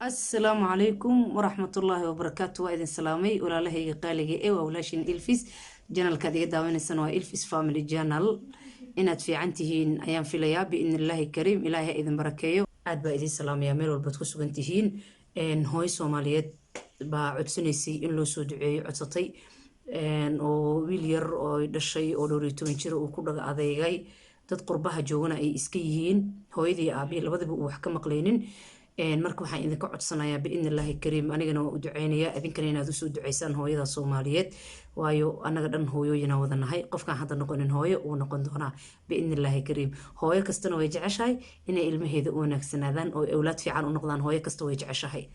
Asalaamu calaykum waraxmatullaahi wabarakaatu. Waa idin salaamay, walaalahayga qaaliga ee waa walaashin Ilfis. Channelkaad iga daawanaysaan waa Ilfis Family Channel. Inaad fiican tihiin ayaan filayaa, biidni illaahi kariim. Ilaahay ha idin barakeeyo. Aad baa idin salaamayaa meel walbaad ku sugan tihiin. Hooyo Soomaaliyeed baa codsanaysay in loo soo duceeyo, codsatay oo wiil yar oo dhashay oo dhowr iyo toban jir uu ku dhaga adeegay, dad qurbaha joogana ay iska yihiin, hooyadii aabihii labadiba uu wax ka maqlaynin. Marka waxaan idinka codsanayaa, biidni illaahi kariim, anigana waa u duceynayaa, idinkana inaad usoo duceysaan hooyada Soomaaliyeed, waayo annaga dhan hooyooyinaa wada nahay. Qofkaan hadda noqonin hooyo uu noqon doonaa, biidni illaahi kariim. Hooyo kastana way jeceshahay inay ilmaheeda u wanaagsanaadaan oo awlaad fiican u noqdaan. Hooyo kasta way jeceshahay.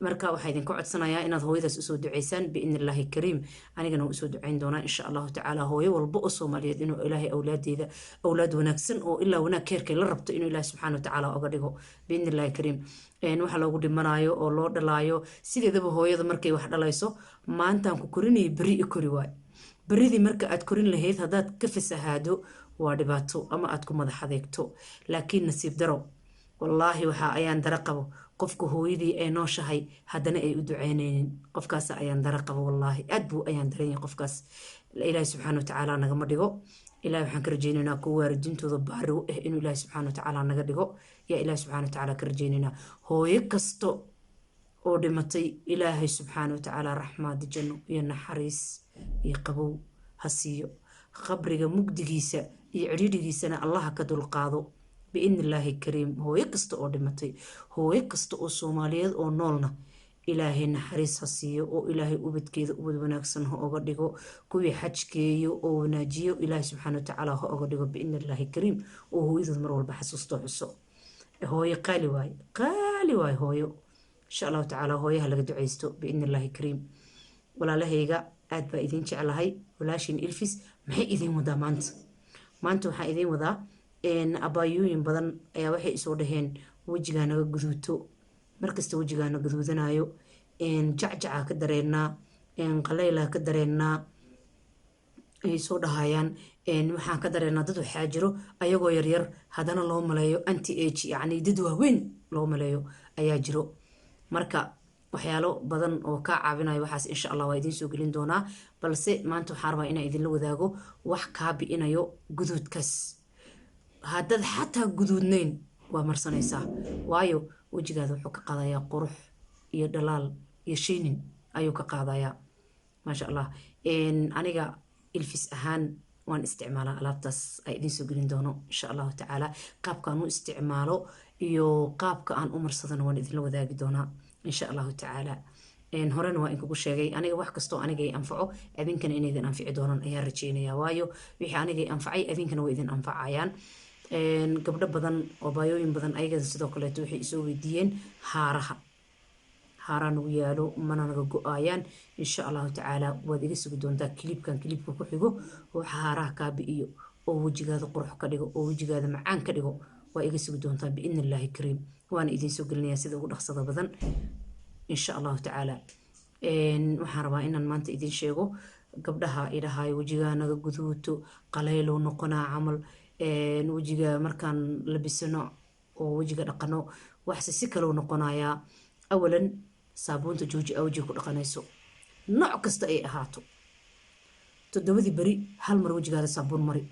Marka waxaa idinka codsanayaa inaad hooyadaas usoo duceysaan, biidni illaahi kariim. Anigana waa usoo duceyn doonaa, insha Allahu tacaala. Hooyo walba oo Soomaaliyeed inuu Ilaahay awlaadeeda awlaad wanaagsan oo ilaa wanaag keerkay la rabto inuu Ilaahay subxaana watacaala oga dhigo, biidni illaahi kariim. Waxa loogu dhimanaayo oo loo dhalaayo, sideedaba hooyada markay wax dhalayso, maantaan ku korinaya, beri i kori waay. Beridii marka aad korin lahayd haddaad ka fasahaado waa dhibaato, ama aad ku madax adeegto. Laakiin nasiib daro, wallaahi, waxa ayaan dara qabo qofka hooyadii ay nooshahay haddana ay u duceyneynin. Qofkaas ayaan dara qabo, wallaahi, aad buu ayaan daran yahay qofkaas. Ilaahi subxaana watacaala nagama dhigo. Ilahi waxaan ka rajeynaynaa kuwa waalidiintooda baari u ah inuu Ilaahi subxaana watacaala naga dhigo. Yaa Ilaahi subxaana watacaala ka rajeynaynaa. Hooyo kasto oo dhimatay, Ilaahay subxaana watacaala raxmaadi, janno iyo naxariis iyo qabow ha siiyo. Qabriga mugdigiisa iyo cidhiidhigiisana Allaha ka dulqaado, biidni illaahi kariim. Hooyo kasta oo dhimatay, hooyo kasta oo Soomaaliyeed oo noolna, Ilaahay naxariis ha siiyo oo Ilaahay ubadkeeda ubad wanaagsan ha oga dhigo, kuwii xajkeeyo oo wanaajiyo Ilaahay subxaana watacaala ha oga dhigo, biidni illaahi kariim, oo hooyadood mar walba xasuusto, xuso. Hooyo qaali waaye, qaali waaye hooyo. Insha Allahu tacaala hooyaha laga duceysto, biidni illaahi kariim. Walaalahayga, aad baa idiin jeclahay. Walaashin Ilfis maxay idiin wadaa maanta? Maanta waxaan idiin wadaa, abaayooyin badan ayaa waxay isoo dhaheen wejigaa naga guduuto, markasta wejigaana guduudanayo, jacjacaa ka dareennaa, qalaylaa ka dareennaa ay soo dhahayaan. Waxaan ka dareennaa dad waxaa jiro ayagoo yaryar haddana loo maleeyo anti age, yacni dad waaweyn loo maleeyo ayaa jiro. Marka waxyaalo badan oo kaa caawinayo waxaas, insha Allah, waa idiin soo gelin doonaa. Balse maanta waxaan rabaa inaan idinla wadaago wax kaa bi'inayo guduudkaas. Haddaad xataa guduudnayn waa marsanaysaa, waayo wejigaada wuxuu ka qaadayaa qurux iyo dhalaal iyo shiinin ayuu ka qaadayaa, maasha Allah. Aniga Ilfis ahaan waan isticmaalaa alaabtaas ay idiin soo gelin doono, insha Allahu tacaala. Qaabka aan u isticmaalo iyo qaabka aan u marsadana waan idinla wadaagi doonaa, insha Allahu tacaala. Horena waa inkugu sheegay, aniga wax kastoo aniga i anfaco adinkana inaydin anfici doonaan ayaan rajeynaya, waayo wixii aniga i anfacay adinkana way idin anfacayaan. Gabdho badan oo baayooyin badan ayagana sidoo kaleeto waxay isoo weydiiyeen haaraha, haaraa nagu yaalo, mana naga go-aayaan. Insha Allahu tacaala waad iga sugi doontaa clipkan, clipka ku xigo, waxa haaraha kaa bi'iyo oo wejigaada qurux ka dhigo oo wejigaada macaan ka dhigo waa iga sugi doontaa, biidni illaahi kariim. Waana idiin soo gelinayaa sida ugu dhaqsada badan, insha Allahu tacaala. Waxaan rabaa inaan maanta idiin sheego gabdhaha idhahayo wejigaa naga guduuto, qalaylow noqonaa camal wejiga markaan labisano oo wejiga dhaqano, waxse si kaleu noqonayaa. Awalan, saabuunta jooji aa wejiga ku dhaqanayso, nooc kasta ay ahaato. 7dii beri hal mar wejigaada saabuun mari,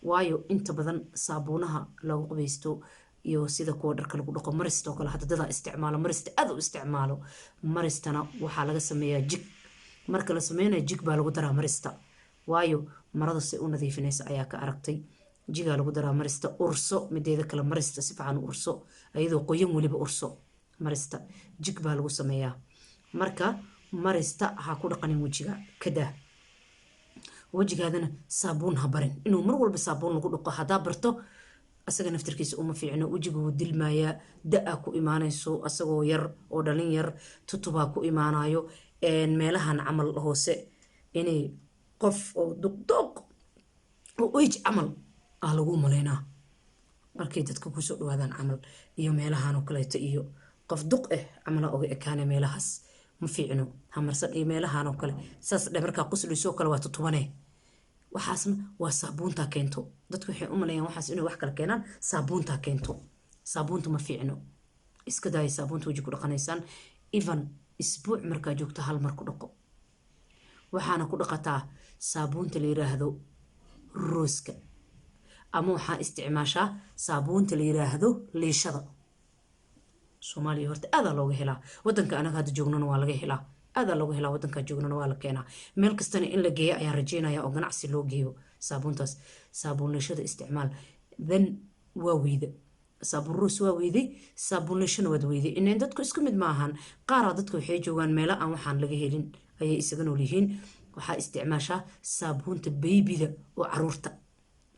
waayo inta badan saabuunaha lagu qubaysto iyo sida kuwa dharka lagu dhaqo, marista oo kale, hadda dadaa isticmaalo marista, aad u isticmaalo maristana. Waxaa laga sameeyaa jig. Marka la sameynayo jig baa lagu daraa marista, waayo marada si u nadiifinaysa ayaa ka aragtay. Jigaa lagu daraa marista. Urso mideeda kale, marista si fiican u urso, ayadoo qoyan weliba urso marista. Jig baa lagu sameeyaa. Marka marista ha ku dhaqanin wejiga, kadaa. Wejigaadana saabuun ha barin inuu mar walba saabuun lagu dhaqo. Haddaa barto, asaga naftarkiisa uma fiicno, wejiga wuu dilmayaa, da-a ku imaanayso asagoo yar oo dhalin yar, tutubaa ku imaanayo meelahan camal hoose, inay qof oo duqduuq oo age camal ah lagu malaynaa markay dadka kusoo dhawaadaan camal, iyo meelahan oo kaleeto, iyo qof duq ah camala oga ekaane. Meelahaas ma fiicno hamarsan iyo meelahan oo kale saas dhe. Markaa qusliisoo kale waa tutubane. Waxaasna waa saabuuntaa keento. Dadku waxay u maleeyaan waxaas inay wax kale keenaan. Saabuuntaa keento. Saabuunta ma fiicno. Iska daaya saabuunta weji ku dhaqanaysaan. Even isbuuc markaa joogto hal mar ku dhaqo. Waxaana ku dhaqataa saabuunta la yiraahdo rooska, ama waxaa isticmaashaa saabuunta la yiraahdo liishada. Soomaaliya horta aadaa looga helaa, wadanka anaga hadda joognana waa laga helaa, aadaa looga helaa, wadankaa joognana waa la keenaa. Meel kastana in la geeyo ayaan rajeynaya oo ganacsi loo geeyo saabuuntaas. Saabuun liishada isticmaal. Then waa weyda saabuun roos, waa weyday saabuun liishana, waad weyday. Ineen dadku isku mid ma ahan. Qaaraa dadka waxay joogaan meelo aan waxaan laga helin ayay isaga nool yihiin. Waxaa isticmaashaa saabuunta baby-da oo caruurta.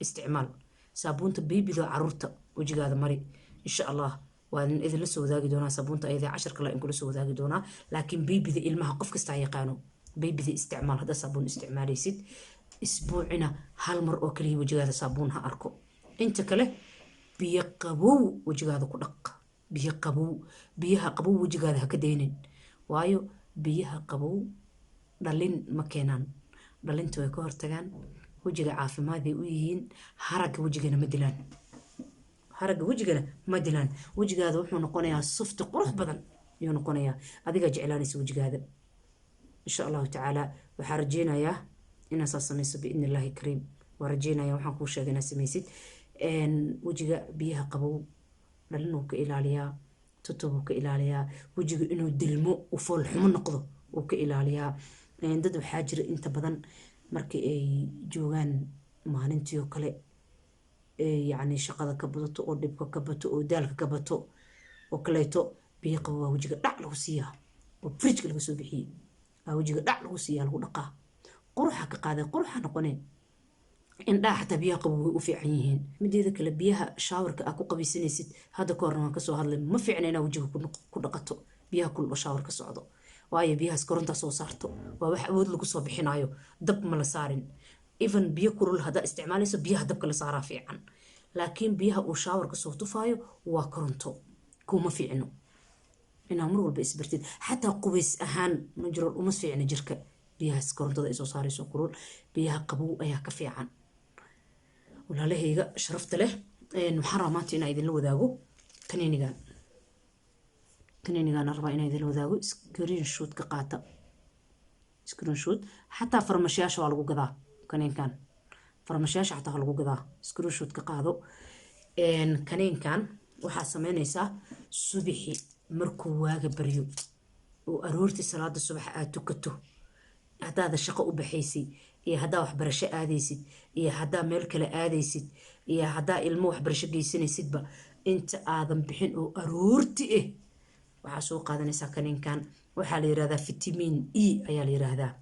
Isticmaal saabuunta baby-da oo caruurta, wejigaada mari. Insha Allah waan idinla soo wadaagi doonaa saabuunta ayada, cashar kale in kula soo wadaagi doonaa. Laakiin baby-da ilmaha qof kastaa yaqaano, baby-da isticmaal. Haddaa saabuun isticmaalaysid, isbuucina hal mar oo kaliya wejigaada saabuun ha arko. Inta kale biyo qabow wejigaada ku dhaq. Biyo qabow, biyaha qabow wejigaada ha ka daynin, waayo biyaha qabow dhalin ma keenaan, dhalinta way ka hortagaan, wejiga caafimaad ay u yihiin, haragga wejigana ma dilaan, haragga wejigana ma dilaan. Wejigaada wuxuu noqonayaa soft, qurux badan ayuu noqonayaa, adigaa jeclaanaysa wejigaada. Insha Allahu tacaala waxaa rajeynayaa inaad saa samayso biidni Illaahi kariim. Waa rajeynaya waxaan kuu sheegay inaad samaysid. Wejiga biyaha qabow dhalin uu ka ilaaliyaa, tutub uu ka ilaaliyaa, wejiga inuu dilmo, uu foolxumo noqdo uu ka ilaaliyaa. Dad waxaa jira inta badan markii ay joogaan maalintii oo kale, yacni shaqada ka badato oo dhibka ka bato oo daalka ka bato oo kaleeto, biyo qabow waa wejiga dhac lagu siiyaa oo fridge-ka laga soo bixiyey aa wejiga dhac lagu siiyaa, lagu dhaqaa, quruxa ka qaaday, quruxa noqonee. Indhaha xataa biyaha qabow way u fiican yihiin. Mideeda kale, biyaha shower-ka aa ku qabaysanaysid, hadda ka horna waan kasoo hadlay, ma fiicna inaa wejiga ku dhaqato biyaha kulul oo shower ka socdo, waayo biyahaas korontaa soo saarto, waa wax awood lagu soo bixinayo, dab ma la saarin. Even biyo kulul haddaa isticmaalayso, biyaha dabka la saaraa fiican, laakiin biyaha uu shower-ka soo tufaayo waa koronto, kuma fiicno. Inaa mar walba isbartid, xataa qubays ahaan ma jiro, uma fiicna jirka biyahaas korontada ay soo saarayso kulul. Biyaha qabow ayaa ka fiican. Walaalahayga sharafta leh, waxaan rabaa maanta inaan idinla wadaago kaniinigan. Kaniinigaan rabaa inaan idinla wadaago. Screenshot ka qaata, screenshot. Xataa farmashiyaasha waa lagu gadaa kaniinkan, farmashiyaasha xataa waa lagu gadaa. Screenshot ka qaado kaniinkan. Waxaa sameynaysaa subixi markuu waaga baryo oo aroortii salaada subax aad tukato, haddaada shaqo u baxaysid iyo haddaa waxbarasho aadaysid iyo haddaa meel kale aadaysid iyo haddaa ilmo waxbarasho geysanaysidba, inta aadan bixin oo aroorti ah waxaa soo qaadanaysaa kaniinkan. Waxaa la yirahdaa vitamin E ayaa la yiraahdaa.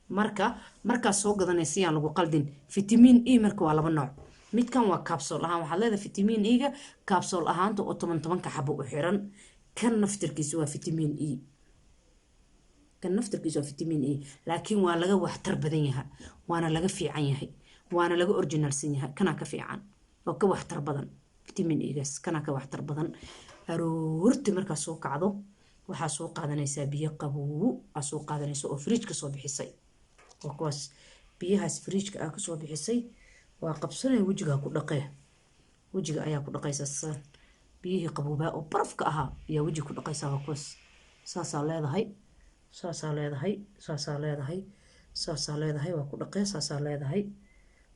Marka markaa soo gadanaysa yaan lagu qaldin. Vitamin E marka waa laba nooc. Midkan waa capsule ahaan. Waxaad leedahay vitamin E-ga capsule ahaanta oo toban tobanka xabo u xiran. Kan naftirkiisa waa vitamin E, kan naftirkiisa waa vitamin E, laakiin waa laga waxtar badan yahay, waana laga fiican yahay, waana laga original-san yahay. Kanaa ka fiican oo ka waxtar badan vitamin E-gaas, kanaa ka waxtar badan. Aroorti markaa soo kacdo waxaa soo qaadanaysaa biyo qabow aa soo qaadanaysa oo fridge-ka soo bixisay. Waa kuwaas biyahaas fridge-ka aa kasoo bixisay. Waa qabsanaya, wejigaa ku dhaqee, wejiga ayaa ku dhaqaysaa. Saan biyihii qaboobaa oo barafka ahaa ayaa wejiga ku dhaqaysaa. Waa kuwaas. Saasaa leedahay, saasaa leedahay, saasaa leedahay, saasaa leedahay, waa ku dhaqee. Saasaa leedahay,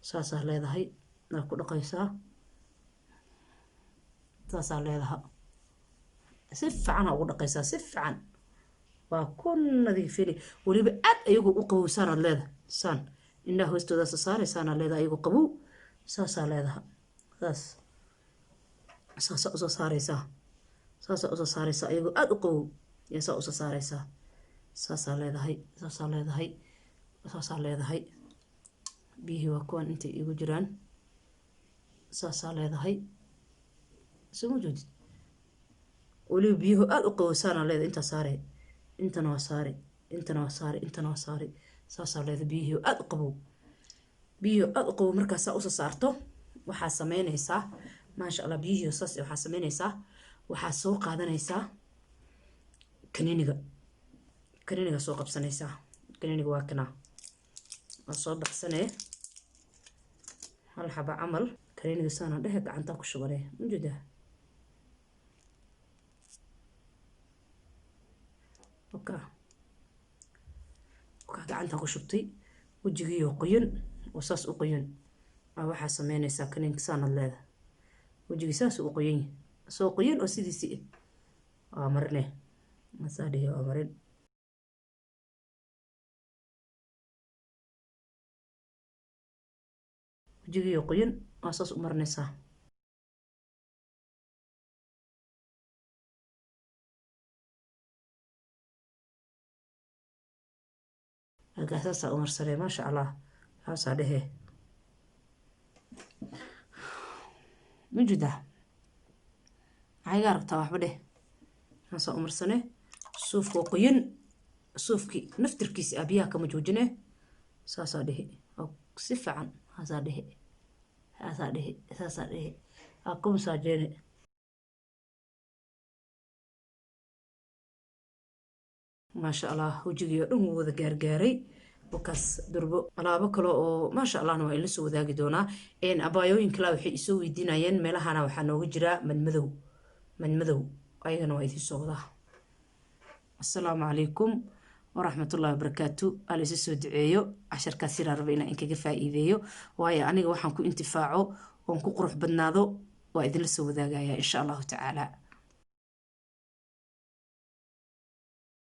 saasaa leedahay, waa ku dhaqaysaa. Saasaa leedaha, si fiican aa ugu dhaqaysaa, si fiican waa ku nadiifini. Weliba aad ayagoo u qabow saanaad leedahay, saan indhaha hoostoodaasa saaray, saanaad leedahay, ayagoo qabow saasaa leedaha, saas saasaa usoo saaraysaa, saasaa usoo saaraysaa, ayagoo aada u qabow yaa saa usoo saaraysaa. Saasaa leedahay, saasaa leedahay, saasaa leedahay. Biyihii waa kuwan intay igu jiraan. Saasaa leedahay, soo ma joodid? Weliba biyuhu aada u qabow saanaa leedahay. Intaa saare, intana waa saare, intana waa saare, intana waa saare. Saasaa leedahay, biyihii aada u qabow, biyihii aada u qabow. Markaa saa usoo saarto waxaa sameynaysaa, maasha Allah, biyihii saas waxaa sameynaysaa, waxaa soo qaadanaysaa kaniiniga. Kaniiniga soo qabsanaysaa. Kaniiniga waa kana, waa soo baxsanee hal xaba camal. Kaniiniga saana dhehe, gacantaa ku shubanee, majeedaa? Oka oka, gacanta ku shubtay, wejigiiyo qoyan oo saas u qoyan waxaa sameynaysaa kaniinka saanad leedahay. Wejigii saas u qoyan yahay, soo qoyan oo sidiisii ah waa marine, masaa dhihi, waa marin. Wejigiiyo qoyan waa saas u marinaysaa. Halkaa saasaa u marsanay, maasha Allah, saasaa dhehe ma jidaa? Maxay iga aragtaa? Waxba dheh, saasaa u marsane. Suufkoo qoyan, suufkii naftirkiisi ah biyaha kama joojine, saasaa dhehe si fiican, saasaa dhehe, saasaa dhehe, saasaa dhehe, aa ku masaajeene. Maasha Allah, wejigii oo dhan wuu wada gaargaaray wakaas. Durbo alaabo kale oo maasha Allahna waa ila soo wadaagi doonaa. Abaayooyin kale waxay isoo weydiinayeen meelahana waxaa nooga jira madmadow, madmadow ayagana waa idiin soo wadaa. Asalaamu calaykum waraxmatullahi wabarakaatu. Ala isu soo duceeyo. Casharkaas yaraa raba inaan inkaga faa'iideeyo, waayo aniga waxaan ku intifaaco oon ku qurux badnaado waa idinla soo wadaagaya insha Allahu tacaala.